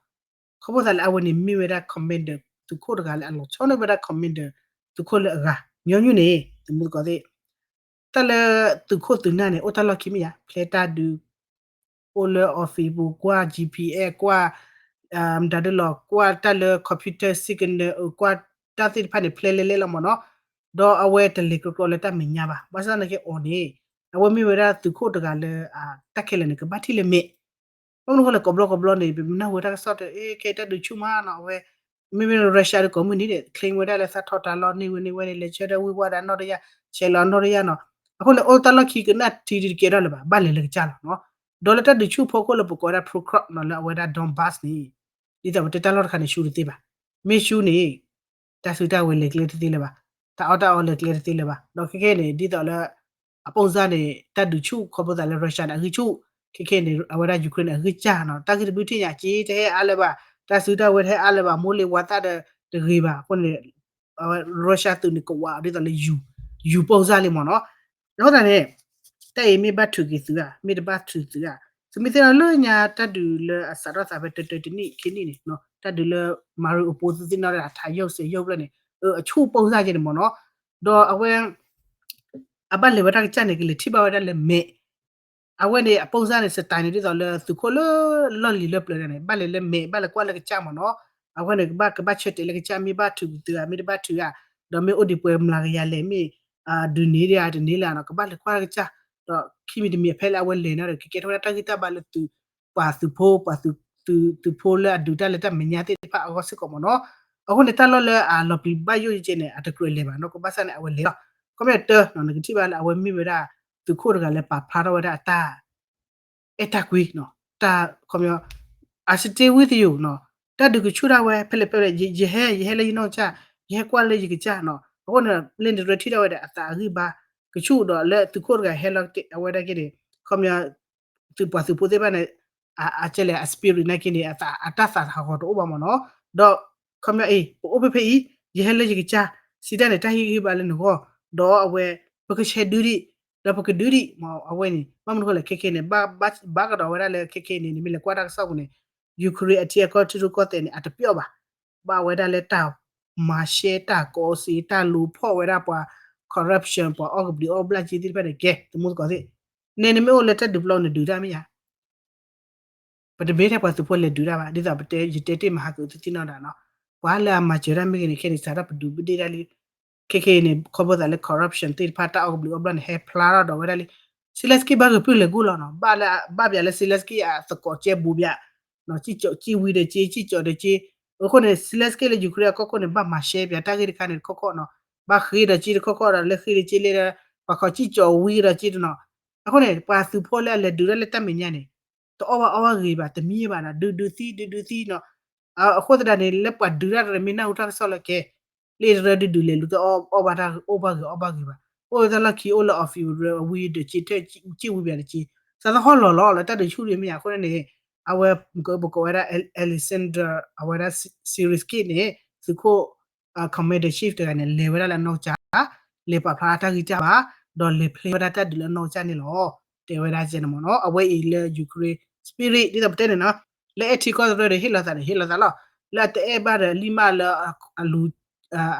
ခီဖျိသးလၢအဝဲန့ၣ်မ့ၢ်ဝဲဒၣ် commander သုးခိၣ်တဂၤလၢအလီၤဆီန့ၢ်ဝဲဒၣ် commander သုးခိၣ်လၢအဂၤ, ညီနုၢ်န့ၣ် သမူသကိးသ့ၣ် တၢ်လၢသုးခိၣ်သုးနၢ်န့ၣ် အိၣ်တၢ်လီၢ်ခံမ့ၢ်ဧါ, ဖျဲးတၢ်ဒုး, အိၣ်လၢ office ပူၤ ကွၢ် G P S ကွၢ် မတၤဒ်လီၤ ကွၢ်တၢ်လၢ computer signal ကွၢ်တၢ်သ့ၣ်တဖၣ်န့ၣ် ဖျဲးလဲလဲလီၤမ့ၢ်နီၤ, ဒီးအဝဲတလဲၤကြိကြိလၢတၢ်မဲာ်ညါဘၣ်. ဘၣ်ဆၣ်သနာ်က့အီၤန့ၣ် အဝဲမ့ၢ်ဝဲဒၣ်သုးခိၣ်တဂၤလၢ တၢ်ခဲလၢာ်န့ၣ် ကဘၣ်ထံၣ်လၢမဲာ် ဘၣ်မနုၤဃိလဲၣ် ကိးဘျီကိးဘျီန့ၣ် ပမ့ၢ်နၢ်ဟူတၢ်ကစီၣ်တ အဲ ခဲတၢ်ဒုးဆူၣ်မးနီၤ အဝဲ မ့မ့ၢ် Russia ဒီးကိးမုၢ်နံၤန့ၣ် claim ဝဲဒၣ်လၢသးထီၣ်တၢ်လီၢ်န့ၢ်ဝဲန့ၢ်ဝဲန့ၣ် လဲၤဆၢထၢၣ်ဝံၤဝဲဒၣ်နီၢ်တယၢ် ဆဲးလီၤနီၢ်တယၢ်နီၤ. အဃိန့ၣ် အိၣ်တၢ်လီၢ်ခံကနၣ်ထံဒ်တကဲထီၣ်လၢၤဘၣ် ဘၣ်လဲၤလၢကစၢ်လီၤနီၤ. ဒီးလၢတၢ်ဒုးဆူၣ်ဖီခိၣ်လၢပကိးဝဲဒၣ် Pokrovsk နီၤ လၢအဝဲဒၣ် Donbas န့ၣ် ဒ်သိးပတဲတၢ်လီၢ်တခါန့ၣ် ဆူၣ်တသ့ဘၣ်. မ့ၢ်ဆူၣ်န့ၣ် တၢ်စုတၢ်ဝဲၤလဲၤကျဲတသ့လၢၤဘၣ်, တၢ်အီၣ်တၢ်အီလဲၤကျဲတသ့လၢၤဘၣ်. ဒီးခဲခဲန့ၣ် ဒ်သိးလၢ အပိၢ်စၢ်န့ၣ် တၢ်ဒုးဆူၣ်ခီဖျိသးလၢ Russia န့ၣ် အဂံၢ်ဆူၣ်, ခဲခဲန့ၣ် အဝဲဒၣ် Ukraine န့ၣ် အဂံၢ်စၢ်နီၤ. တၢ်ဂ့ၢ်တဘျုးထံၣ်ညါ စ့တဟဲအါလၢၤဘၣ်, တၢ်စုတၢ်ဝဲၤတဟဲအါလၢၤဘၣ်, မိၢ်လ့ၤဝၤသၣ်ဒီးတဂ့ၤဘၣ်. အဃိန့ၣ် Russia သုးန့ၣ်ကဝးဒ်သိးလၢ ယူၤပိၢ်စၢ်လံမ့ၢ်နီၤ. အဃိသတးန့ၣ် တၢ်အံၤမ့ၢ်ဘၣ်ထုးက့ၤသုဧါ, မ့ၢ်တဘၣ်ထုးသုဧါ. သုမ့ၢ်သ့ၣ်နီၣ်လၢညါတၢ်ဒုးလၢအစးထီၣ်သးဖဲတၢတၢတနံၣ်ခံနံၣ်န့ၣ် တၢ်ဒုးလၢ Mariupol သုသ့ၣ်နီၣ်လၢအထးယိၣ်စဲးယိၣ်ဖျၢၣ်န့ၣ် အဆူၣ်ပိၢ်စၢ်က့န့ၣ်မ့ၢ်နီၤ. ဒီးအဝဲ အဘၣ်လဲၤဝဲဒၣ်ကစၢ်န့ၣ် ကလဲၤထံၣ်ဘၣ်ဝဲဒၣ်လၢမဲာ် အဝဲန့ၣ် အပိၢ်စၢ်န့ၣ် စတၢ်န့ၣ် ဒ်သိးလၢသုးခိၣ်လၢလီၢ်လံၤလၢပျၢၤန့ၣ် ဘၣ်လဲၤလၢမဲာ် ဘၣ်လဲၤကွၢ်လၢကစၢ်မ့ၢ်နီၤ. အဝဲန့ၣ် ကဘၣ် ကဘၣ်ဆၢတဲာ်လၢကစၢ် မ့ၢ်ဘၣ်ထုးသုဧါ မ့ၢ်တဘၣ်ထုးဧါ, ဒီးမ့ၢ်အိၣ်ဒံးပှဲၤမျးကယၤလဲၣ် မ့ၢ် ဒုးန့ၢ်ဒံးဧါတန့ၢ်လၢၤနီၤ ကဘၣ်လဲၤကွၢ်လၢကစၢ်. ဒီးခံမံၤတမံၤအဖဲလၢအဝဲလဲၤန့ၣ်ဒီး ကကဲထီၣ်ဝဲဒၣ်တၢ်ဂံၢ်တၢ်ဘါလၢသုး ပှၤသုးဖိ ပှၤသုးဖိလၢအဒုးတၢ်လၢတၢ်မဲာ်ညါသ့ၣ်တဖၣ်အဂီၢ်စ့ၢ်ကီးမ့ၢ်နီၤ. အဃိန့ၣ် တၢ်လီၢ်လၢအလီၤပျံၤဘၣ်ယိၣ်ကဲန့ၣ် အတကြၢးလဲၤဘၣ်နီၤ ကဘၣ်ဆၣ်န့ၣ် အဝဲလဲၤလီၤ. ခီပညီတၢ်နီၤ နကထံၣ်ဘၣ်လၢအဝဲမ့ၢ်ဝဲဒၣ် သုးခိၣ်တဂၤလၢပာ်ဖျါထီၣ်ဝဲဒၣ်အတၢ် အဲၣ်တၢ်ကွံနီၤ တၢ်ခီပညီ I stay with you နီၤ တၢ်ဒုးကဆူၣ်ဒၣ်ဝဲ ဖဲလဲၣ်ဖဲလဲၣ် ယဟဲ ယဟဲလၢယနီၢ်ကစၢ် ယဟဲကွၢ်လၢယကစၢ်နီၤ. အဃိန့ၣ် လၢနတရၢထံၣ်ဒၣ်ဝဲဒီး အသးအဂံၢ်ဘါ ကဆူၣ်ဒီးလၢသုးခိၣ်တဂၤဟဲလီၤအဝဲဒၣ်က့န့ၣ် ခီပညီ သုးပှၤသုးဖိသ့ၣ်တဖၣ်န့ၣ် အကဲလဲၣ် အ spirit နာ်က့န့ၣ် အတၢ်သးဟးဂီၤတအိၣ်ဘၣ်မ့ၢ်နီၤ. ဒီး ခီပညီအံၤ ပအိၣ်ဖဲဖဲအံၤ ယဟဲလၢယကစၢ် စံးတၢ်န့ၣ် တၢ်ဟ့ၣ်ဂံၢ်ဘါလၢနဂီၢ် ဒီးအဝဲ ပကဆဲးဒုးဒံး ဒီးပကဒုးဒံး အဝဲန့ၣ် ဘၣ်မနုၤဃိလဲၣ် ခဲခဲန့ၣ် ဘၣ်ကဒီးဝဲဒၣ်လၢခဲခဲန့ၣ် နမ့ၢ်လဲၤကွၢ်တၢ်ကစီၣ်ပူၤန့ၣ် Ukraine အထံအကီၢ်ထံရူၢ်ကီၢ်သဲးန့ၣ် အတပျီၣ်ဘၣ် ဘၣ်ဝဲဒၣ်လၢတၢ်မၤရှဲတၢ်ကီးစ့ တၢ်လူၤဖီၣ်ဝဲဒၣ်ပှၤ corruption ပှၤအီၣ်ကဘျံးအီၣ်ဘျၣ်က့သ့ၣ်တဖၣ်န့ၣ် ကဲ သမူသကိးသ့ၣ် နဲနမ့ၢ်အိၣ်လၢတၢ်ဒုးပျီနဒုးတၢ်မ့ၢ်ဧါ ပတမ့ၢ်ထဲပှၤသုးဖိလဲၤဒုးတၢ်ဘၣ် ဒ်သိးပတဲ ယတဲတ့ၢ်မဟါကသ့ၣ်နီၣ်ဒၣ်နီၤ ပှၤလၢအမၤစၢၤတၢ်မ့ၢ်ဂ့ၤန့ၣ် ခဲန့ၣ် စးထီၣ်ပဒုးပဒ့ၣ်တၢ်လံ ခဲခဲအံၤန့ၣ် ခီဖျိသးလၢ corruption သ့ၣ်တဖၣ် တၢ်အီၣ်ကဘျံးအီၣ်ဘျၣ်န့ၣ် ဟဲဖျါထီၣ်ဒီးဝဲဒၣ်လံ Zelensky ဘၣ်ဂုာ်ပျုၢ်လဲၤကူၣ်လီၤနီၤ ဘၣ်လၢ ဘၣ်ပျးလၢ Zelensky အသကိးကဲဘူးပျး ကံၣ်ကၠီၣ်ကံၣ်ဝံၤဒီးက့ ကံၣ်ကၠီၣ်ဒီးက့ အဃိန့ၣ် Zelensky လၢ Ukraine အကီၢ်ခိၣ်န့ၣ် ဘၣ်မၤရှဲပျးတၢ်ဂ့ၢ်တခါန့ၣ်တခီခီနီၤ ဘၣ်ဃ့ဒီးက့တခီခီဒီး လၢဃ့ဒီးက့လဲၣ်ဒီး ပှၤခီၣ်ကံၣ်ကၠီၣ်ဝံၤဒီးက့တနီၤ အဃိန့ၣ် ပှၤသုးဖိလၢအလဲၤဒုးတၢ်လၢတၢ်မဲာ်ညါန့ၣ် တအီၣ်ဘၣ်အီၣ်ဘၣ်ဂ့ၤဘၣ် တမံဘၣ်နီၤ ဒုးဒုးသံ ဒုးဒုးသံနီၤ အဃိသတးန့ၣ် လၢပှၤဒုးတၢ်တရၢမ့ၢ်နၢ်ဟူတၢ်ကစီၣ်လၢကဲ လၢတရၢဒုးဒုးလဲၤလူၤတအီၣ်ဘၣ်တၢ် အိၣ်ဘၣ်ဂ့ၤအီၣ်ဘၣ်ဂ့ၤဘၣ် အိၣ်တၢ်လီၢ်ခံအိၣ်လၢ Ophir ဝံၤဒီး က့ထၢၣ်က့ဝံၤဘၣ်တက့ၢ်, စးသဟီၣ်လီၤလီၤလၢတၢ်ဒုးဆူၣ်ဒံးမ့ၢ်ဧါ, အဃိန့ၣ်န့ၣ် အဝဲ ပကိးဝဲဒၣ် Alexander အဝဲဒၣ် Syrskyi န့ၣ် သုးခိၣ် commander in chief တဂၤန့ၣ် လဲၤဝဲဒၣ်လၢအနီၢ်ကစၢ်, လဲၤပာ်ဖျါတၢ်ဂံၢ်တၢ်ဘါ, ဒီးလဲၤဖျဲဝဲဒၣ်တၢ်ဒုးလၢအနီၢ်ကစၢ်န့ၣ်လီၤ. တဲဝဲဒၣ်ကဲန့ၣ်မ့ၢ်နီၤ, အဝဲအံၤလၢ Ukraine spirit ဒ်သိးပတဲန့ၣ်နီၤ, လၢအဲၣ်ထံကီၢ်သရၢဒီးဟ့ၣ်လီၤသးဒီးဟ့ၣ်လီၤသးလီၤ, လၢအတအဲၣ်ဘၣ်ဒီးလံၣ်မၢ်လၢအလူၤ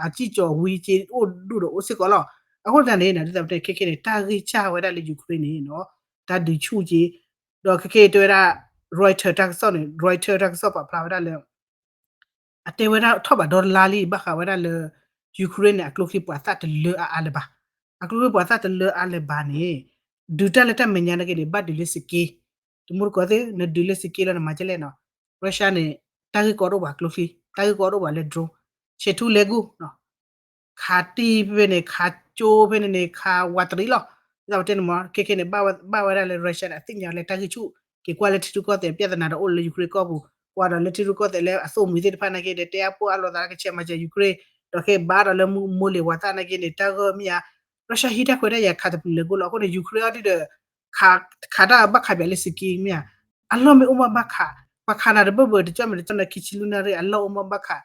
အစံၣ်ကၠီၤဝံက့အိၣ်ဒူၣ်ဒီးအိၣ်စ့ၢ်ကီးလီၤ. အဃိသတးန့ၣ် ဒ်သိးပတဲခဲခဲန့ၣ် တၢ်ဂံၢ်စၢ်ဝဲဒၣ်လၢ Ukraine န့ၣ်နီၤ, တၢ်ဒုးဆူၣ်က့, ဒီးခဲခဲတဲဝဲဒၣ် Reuters တၢ်ကစီၣ်န့ၣ် Reuters တၢ်ကစီၣ်ပာ်ဖျါဝဲဒၣ်လၢ အတဲဝဲဒၣ်ထီၣ်ဘးဒီတလါလံ ဘၣ်ဃးဝဲဒၣ်လၢ Ukraine န့ၣ် အကျိချံပှၤသၣ်တလၢအါအါလၢၤဘၣ်, အကျိချံပှၤသၣ်တလၢအါလၢၤဘၣ်န့ၣ်, ဒုးတၢ်လၢတၢ်မဲာ်ညါနာ်က့န့ၣ် ဘၣ်ဒုးလၢစက့, တမူတကိးသ့ၣ် နဒုးလၢစက့လီၤနမၤကဲလဲၣ်နီၤ, Russia န့ၣ် တၢ်ဂ့ၢ်ကီတအိၣ်ဘၣ်ကျိချံ, တၢ်ဂ့ၢ်ကီတအိၣ်ဘၣ်လၢ drone, ဆဲးထူလဲကူၣ် ခးတံၢ်ဖဲန့ၣ် ခးကၠိဖဲန့ၣ်န့ၣ် ခးဝးတရံးလီၤ. ဒ်သိးပတဲန့ၣ်မ့ၢ် ခဲခဲန့ၣ် ဘၣ်ဝဲဒၣ်လၢ Russia န့ၣ် အသ့ၣ်ညါလၢတၢ်ဂံၢ်ဆူၣ်, က့ၤကွၢ်လၢထံရူၢ်ကီၢ်သဲး ပြဿနာဒီးအိၣ်လၢ Ukraine ကီၢ်ပူၤ, ကွၢ်ဒီးလၢထံရူၢ်ကီၢ်သဲးလၢအသိၣ်မှံၤသ့ၣ်တဖၣ်နာ်က့ဒီး တဲအါပိၢ်အါလိာ်သးလၢကဆဲးမၤစၢၤ Ukraine, ဒီးခဲဘၣ်ဒီးလၢမိၢ်လ့ၤဝၤသၣ်နာ်က့န့ၣ် တၢ်ဂၢၢ်မ့ၢ်ဧါ, Russia ဟံးတၢ်ခွဲးတၢ်ယာ်ခးတပျုာ်လဲၤကိၣ်လီၤ. အဃိန့ၣ် Ukraine အီၤဒ်ဒီး ခးတၢ်ဘၣ်ခးပၠးလၢစက့မ့ၢ်ဧါ, အလီၢ်မ့ၢ်အိၣ်မးဘၣ်ခး, ပှၤခးနၤတဘၢၣ်ဘၢၣ် တကၠီၣ်မဲာ်တကၠီၣ်နၤ ခံဆံလွံၢ်နၣ်ရံၣ် အလီၢ်အိၣ်မးဘၣ်ခး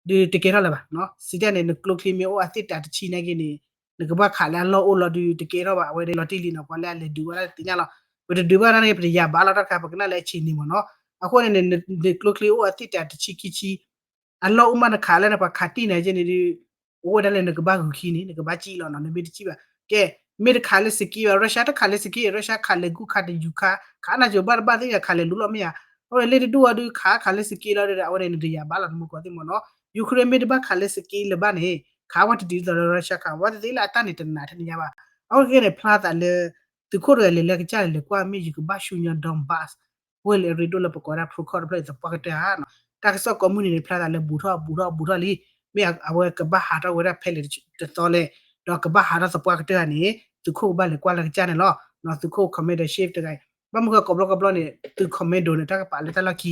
ဒုးတကဲထီၣ်လၢၤဘၣ်. စံးတၢ်န့ၣ် နကျိချံမ့ၢ်အိၣ်အသ့ၣ်တၢ်တဆံနာ်က့န့ၣ် နကဘၣ်ခးလၢအလီၢ်အိၣ်လီၤဒုးတကဲထီၣ်ဘၣ်. အဝဲဒၣ်လီၤတံၢ်လံနီၤ ပှၤလၢအလဲၤဒုးဝဲဒၣ်သ့ၣ်ညါလီၤ. ပတဒုးဘၣ်နာ်က့ ပတယာ်ဘၣ်လီၤတၢ်တခါ ပကနၣ်လၢအဆံးန့ၣ်မ့ၢ်နီၤ. အဃိန့ၣ်န့ၣ် နကျိချံအိၣ်အသ့ၣ်တၢ်တဆံခံဆံ အလီၢ်အိၣ်မးနခးလၢနပှၤခးတံၢ်နၤကဲန့ၣ်ဒုး အိၣ်ဝဲဒၣ်လၢနကဘၣ်ဂုာ်ခံန့ၣ် နကဘၣ်ကံၣ်လီၤနီၤ နမ့ၢ်တကံၣ်ဘၣ်. ကဲ မ့ၢ်တခးလၢစက့ဘၣ် Russia တခးလၢစက့ Russia ခးလဲၤကူၣ်ခးတယူၤခး ခးနၢ်စၢၤဘၣ်တဘၣ်သ့ၣ်ညါ ခးလဲၤလူလီၤမ့ၢ်ဧါ. အဝဲန့ၣ်လ့ၣ်တဒူၣ်အီၤဒုးခးခးလၢစက့လီၤဒီး အဝဲန့ၣ်နတယာ်ဘၣ်လီၤ နမူကီၢ်သ့ၣ်မ့ၢ်နီၤ. Ukraine မ့ၢ်တဘၣ်ခးလၢစက့လၢၤဘၣ်န့ၣ် ခးဝဲတဒ်သိးလၢ Russia ခး ဝဲတသ့လၢအတၢ်န့ၣ်တနးတနံၤညါဘၣ်. အဝဲကဲန့ၣ် ဖျါသးလၢ သုးခိၣ်တဂၤလဲၤလၢကစၢ်လဲၤကွၢ်မ့ၢ်ယကဘၣ်ဆူညါ Donbas ဝဲၢ်လၢအရ့ဒိၣ်လၢပကိးဒၣ် Pokrovsk တဖျၢၣ်အံၤသပှၢ်ကတၢၢ်ဧါနီၤ. တၢ်ကစီၣ်ကိးမုၢ်နံၤန့ၣ် ဖျါသးလၢဘူးထီၣ်ဘူးထီၣ်လံ. မ့ၢ်အဝဲကဘၣ်ဟးထီၣ်ဝဲဒၣ်ဖဲလဲၣ်တသီလဲၣ်, ဒီးကဘၣ်ဟးထီၣ်သပှၢ်ကတၢၢ်ဧါန့ၣ် သုးခိၣ်ကဘၣ်လဲၤကွၢ်လၢကစၢ်န့ၣ်လီၤ. သုးခိၣ် commander in chief တဂၤအံၤ ဘၣ်မနုၤဃိကိးဘျီကိးဘျီန့ၣ် သုး commando န့ၣ် တၢ်ကပာ်လၢတၢ်လီၢ်ခံ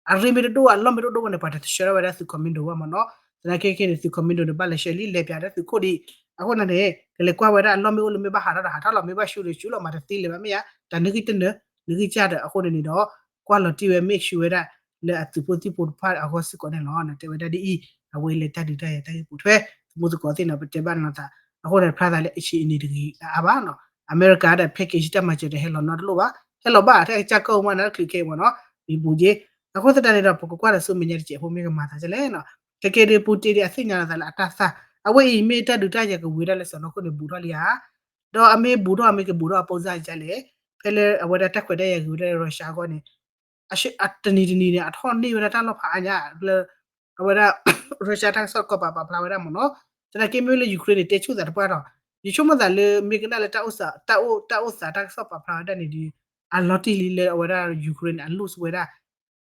အရ့မ့ၢ်တဒိၣ် အလီၢ်မ့ၢ်တဒိၣ်ဘၣ်န့ၣ် ပှၤတဆှၢထီၣ်ဝဲဒၣ်သုး commando ဘၣ်မ့ၢ်နီၤ. သနာ်က့ခဲန့ၣ် သုး commando န့ၣ် ဘၣ်လဲၤဆှၢလံ လဲၤပၠးဒီးသုးခိၣ်ဒံး. အဃိန့ၣ်န့ၣ် ကလဲၤကွၢ်ဝဲဒၣ်အလီၢ်မ့ၢ်အိၣ်လၢမ့ၢ်ဘၣ်ဟးထီၣ်ဒီးဟးထီၣ်လီၤ မ့ၢ်ဘၣ်ဆူၣ်ဒီးဆူၣ်လီၤ မၤတသ့လၢၤဘၣ်မ့ၢ်ဧါ. တၢ်နဂံၢ်တနၢၤ နဂံၢ်စၢ်ဒီး အဃိန့ၣ်န့ၣ်ဒီး ကွၢ်လီၤတံၢ်ဝဲ make sure ဝဲဒၣ် လၢအသုးဖိသံၣ်ဖိတဖၣ်အဂီၢ်စ့ၢ်ကီးန့ၣ်လီၤ. တဲဝဲဒၣ်ဒ်အံၤ အဝဲလၢတၢ်ဒုးတၢ်ယၤတၢ်ဂ့ၢ်ပိာ်ထွဲ သမူသကိးသ့ၣ်နီၤ ပတဲဘၣ်နီၤသး အဃိန့ၣ် ဖျါသးလၢအဆံးအနံၤတဂ့ၤအါဘၣ်နီၤ. အမဲရကၤဒီး package တၢ်မၤစၢၤတဟဲလီၤနီတလိၣ်ဘၣ် ဟဲလီၤဘၣ် ထဲကစၢ်ကီၢ်မ့ၢ်နီၤ တချုးခဲအံၤမ့ၢ်နီၤ မံၤပူၤက့. အဃိသတးန့ၣ်ဒီး ပကကွၢ်ဒီးဆူမဲာ်ညါတစဲးဖိမ့ၢ်ကမၤသးဒ်လဲၣ်နီၤ. ခဲကဲဒ် Putin ဒ်အသ့ၣ်ညါလီၤသးလၢအတၢ်သၣ် အဝဲအံၤမ့ၢ်တၢ်ဒုးတၢ်ယၤကဝံၤဒၣ်လၢစီၤနီၤခိၣ်န့ၣ် ဘူးထီၣ်လံဧါ. ဒီးအမ့ၢ်ဘူးထီၣ် အမ့ၢ်ကဘူးထီၣ်အပိစၢ်ဒ်လဲၣ်. ဖဲလၢအဝဲဒၣ်တၢ်ခွဲးတၢ်ယာ်ဂ့ၤဝဲဒၣ်လၢ Russia အဂီၢ်န့ၣ် တနံၤတနံၤန့ၣ် အထီၣ်န့ၢ်ဝဲဒၣ်တၢ်လီၢ်ဖးအါညါလၢ အဝဲဒၣ် Russia တၢ်ကစီၣ်ကီၢ်ပာ်ပာ်ဖျါဝဲဒၣ်မ့ၢ်နီၤ. သနာ်က့မ့ၢ်လၢ Ukraine န့ၣ် တဲဆူၣ်သးတပှၢ်ဒီး ယဆိကမိၣ်သးလၢမ့ၢ်ကနၣ်လၢတၢ်အိၣ်သး တၢ်အိၣ် တၢ်အိၣ်သးတၢ်ကစီၣ်ပာ်ဖျါဝဲဒၣ်န့ၣ်ဒီး အလီၤတံၢ်လံလၢအဝဲဒၣ် Ukraine န့ၣ် အ lose ဝဲဒၣ်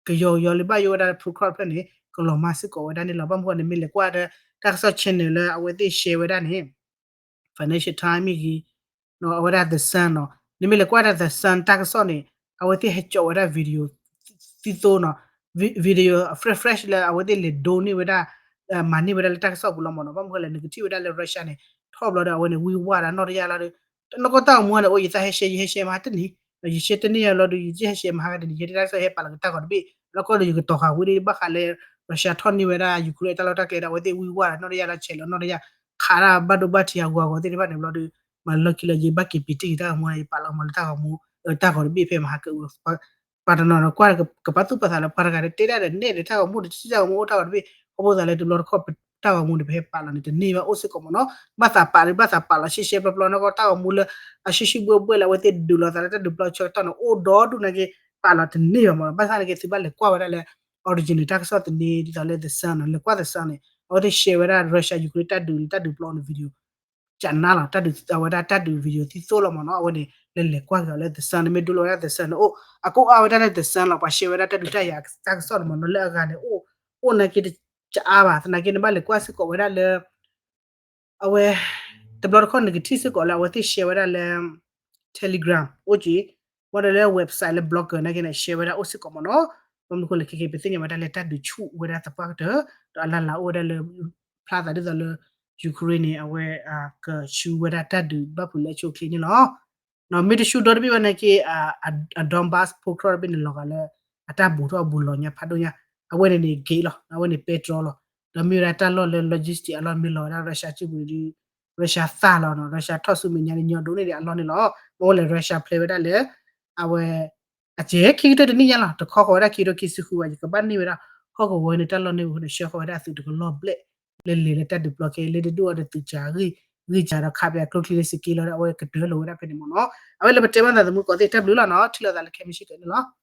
ကယီကယီလၢဘၣ်ယိၣ်ဝဲဒၣ်လၢ Pokrovsk ဖျၢၣ်န့ၣ် ကလီၤမၢ်စ့ၢ်ကီးဝဲဒၣ်န့ၣ်လီၤ. ဘၣ်မနုၤဃိန့ၣ် မ့ၢ်လဲၤကွၢ်ဒီး တၢ်ကစီၣ် channel လၢအဝဲသ့ၣ် share ဝဲဒၣ်န့ၣ် Financial Times မ့ၢ်ဂ့ၤ အဝဲဒၣ် The Sun နီၤ. နမ့ၢ်လဲၤကွၢ်ဒၣ် The Sun တၢ်ကစီၣ်န့ၣ် အဝဲသ့ၣ်ဟဲကၠီးဝဲဒၣ် video သံသိနီၤ. video fresh fresh လၢအဝဲသ့ၣ်လဲၤ ဒိန့ၢ်ဝဲဒၣ် မၤန့ၢ်ဝဲဒၣ်လၢတၢ်ကစီၣ်ပူၤလီၤမ့ၢ်နီၤ. ဘၣ်မနုၤဃိလဲၣ် နကထံၣ်ဝဲဒၣ်လၢ Russia န့ၣ် ထီၣ်ဘျီဒီးအဝဲန့ၣ် ဝံဝါဒီးနီၢ်တယၢ်လီၤဒီး တနီၢ်ကီၢ်တၢ်ဂီၤမူန့ၣ် အိၣ်ယသးဟဲ share ယဟဲ share မဟါတနံၤ ယ share တန့ၢ်ယၤလီၤဒီး ယဟဲ share မဟါကတနံၤ ယတၢ်ကစီၣ်ဟဲပာ်လီၤက့ၤတၢ်ဂီၤတဘ့ၣ် လီၤကီၢ်ဒီးယကတီၤဃာ်ဝံၤဒီး ဘၣ်ဃးလၢ Russia ထီၣ်န့ၢ်ဝဲဒၣ် Ukraine တၢ်လီၢ်တၢ်ကျဲဒီး အဝဲသ့ၣ်ဝံဝါဒီးနီၢ်တယၢ်လီၤ ဆဲးလီၤနီၢ်တယၢ် ခးတၢ်ဘၣ်ဒိဘၣ်ထံးအဂီၤအဂီၤသ့ၣ်တဖၣ်န့ၣ်ဘျီဒီး မၤလီၢ်ခံလၢယဘၣ်က့ၤပံၤတံၢ်က့ၤတၢ်ဂီၤမူ ယပာ်လီၤမၤလၢတၢ်ဂီၤမူ တၢ်ဂီၤတဘ့ၣ်ဖဲမဟါကဝဲ ပှၤတနီၤနီၤကွၢ်ကပာ်သူၣ်ပာ်သးလၢပှၤတဂၤတတဲဒၣ်ဒီးနဲၣ်ဒီးတၢ်ဂီၤမူဒီးတထံၣ်တၢ်ဂီၤမူအိၣ်တၢ်ဂီၤတဘ့ၣ် ခီဖျိသးလၢတဘျီတခီၣ်တၢ်ဂီၤမူန့ၣ် ပဟဲပာ်လီၤန့ၣ် တန့ၢ်ဘၣ်အိၣ်စ့ၢ်ကီးမ့ၢ်နီၤ ဘၣ်သးပာ်ဒီးဘၣ်သးပာ်လီၤရှဲရှဲပျီပျီနီၢ်ကီၢ်တၢ်ဂီၤမူလၢ အရှုၣ်ရှုၣ်ဘှဲၣ်ဘှဲၣ်လၢအဝဲသ့ၣ်ဒုးလီၤသးလၢတၢ်ဒုးပျီဆၢကတီၢ်န့ၣ် အိၣ်ဒီဒူၣ်နာ်က့ ပာ်လီၤတန့ၢ်ဘၣ်မ့ၢ်နီၤ ဘၣ်ဆၣ်နာ်က့သုဘၣ်လဲၤကွၢ်ဝဲဒၣ်လၢ original တၢ်ကစီၣ်သန့ ဒ်သိးလၢ The Sun နီၤ လဲၤကွၢ် The Sun န့ၣ် အဝဲသ့ၣ် share ဝဲဒၣ် Russia Ukraine တၢ်ဒုးလၢတၢ်ဒုးပျီန့ၣ် video ကနါလီၤ တၢ်ဒုးအဝဲဒၣ်တၢ်ဒုး video သံသိလီၤမ့ၢ်နီၤ အဝဲန့ၣ် လဲၤလဲၤကွၢ်က့ၤအီၤလၢ The Sun နမ့ၢ်ဒိလီၤဝဲဒၣ် The Sun န့ၣ် အိၣ် အကအိၣ်အါဝဲဒၣ်လၢ The Sun လီၤ ပှၤ share ဝဲဒၣ်တၢ်ဒုးတၢ်ယၤတၢ်ကစီၣ်န့ၣ်မ့ၢ်နီၤ လၢအဂၤန့ၣ် အိၣ် အိၣ်နာ်က့ တအါဘၣ် သနာ်က့နဘၣ်လဲၤကွၢ်စ့ၢ်ကီးဝဲဒၣ်လၢ အဝဲ တဘျီတခီၣ်နကထံၣ်စ့ၢ်ကီးလၢအဝဲသ့ၣ် share ဝဲဒၣ်လၢ Telegram အိၣ်က့ၤ ဘၣ်ဒီးလၢ website လၢ blogger နာ်က့န့ၣ် share ဝဲဒၣ်အိၣ်စ့ၢ်ကီးမ့ၢ်နီၤ ဘၣ်မနုၤအဃိလဲၣ် ခဲကဲ ပသ့ၣ်ညါဝဲဒၣ်လၢတၢ်ဒုးဆူၣ်ဝဲဒၣ်သပှၢ်ကတၢၢ် ဒီးအလၢ်လၢ်အိၣ်ဝဲဒၣ်လၢ ဖျါသးဒ်သိးလၢ Ukraine န့ၣ် အဝဲ ကဆူဝဲဒၣ်တၢ်ဒုးဘၣ်ဖုးလၢအဆိအချ့န့ၣ်လီၤ. မ့ၢ်တဆူဒီတဘ့ၣ်ဘၣ်နာ်က့ အ Donbas ဖိကြိၣ်တဘ့ၣ်န့ၣ် လီၤဂာ်လၢ အတၢ်ဘူးထီၣ်ဘူးလီၤညါဖးဒိၣ်ညါ, အဝဲန့ၣ်န့ၣ် ဂ့ၤလီၤ, အဝဲန့ၣ်ပဲတြီလီၤ. ဒီးမ့ၢ်ဝဲဒၣ်တၢ်လီၢ်လၢ logistic အလီၢ်မ့ၢ်လီၤဝဲဒၣ် Russia စုပူၤန့ၣ်ဒီး Russia သၣ်လီၤနီၤ, Russia ထီၣ်ဆူမဲာ်ညါန့ၣ် ညီဒိၣ်န့ၢ်ဒံးအလီၢ်န့ၣ်လီၤ. မ့ၢ်ဝဲလဲၣ် Russia ဖျဲးဝဲဒၣ်လၢ အဝဲ အကဲခံကတၢၢ်တနံၣ်ညါလီၤ, တခီဃီၤဝဲဒၣ်ခံကထိခံဆံဃုဘၣ်, ယကဘၣ်န့ၢ်ဝဲဒၣ် ဟီၣ်ကဝီၤန့ၣ် တၢ်လီၢ်န့ၢ်ဝဲန့ၣ် ဆှၢဃီၤဝဲဒၣ်အသုးတကလီၢ်ဘျဲၣ် လၢလဲၤလၢတၢ်ဒုးပျီခဲအံၤ လၢတဒူၣ်အီၤဒီးသုးကၢ်ဂံၢ်ကၢ်ဒီးခးပယၤကျိချံန့ၣ် စက့လီၤဒီး အဝဲကတၢၢ်လီၤဝဲဒၣ်ဖဲန့ၣ်မ့ၢ်နီၤ. အဝဲလၢပတဲဘၣ်သးသမူကိးသ့ၣ် တၢ်ဘျုးလီၤနီၤ, ထံၣ်လိာ်သးလၢခဲမုၢ်ဆ့ၣ်ကဲန့ၣ်လီၤ.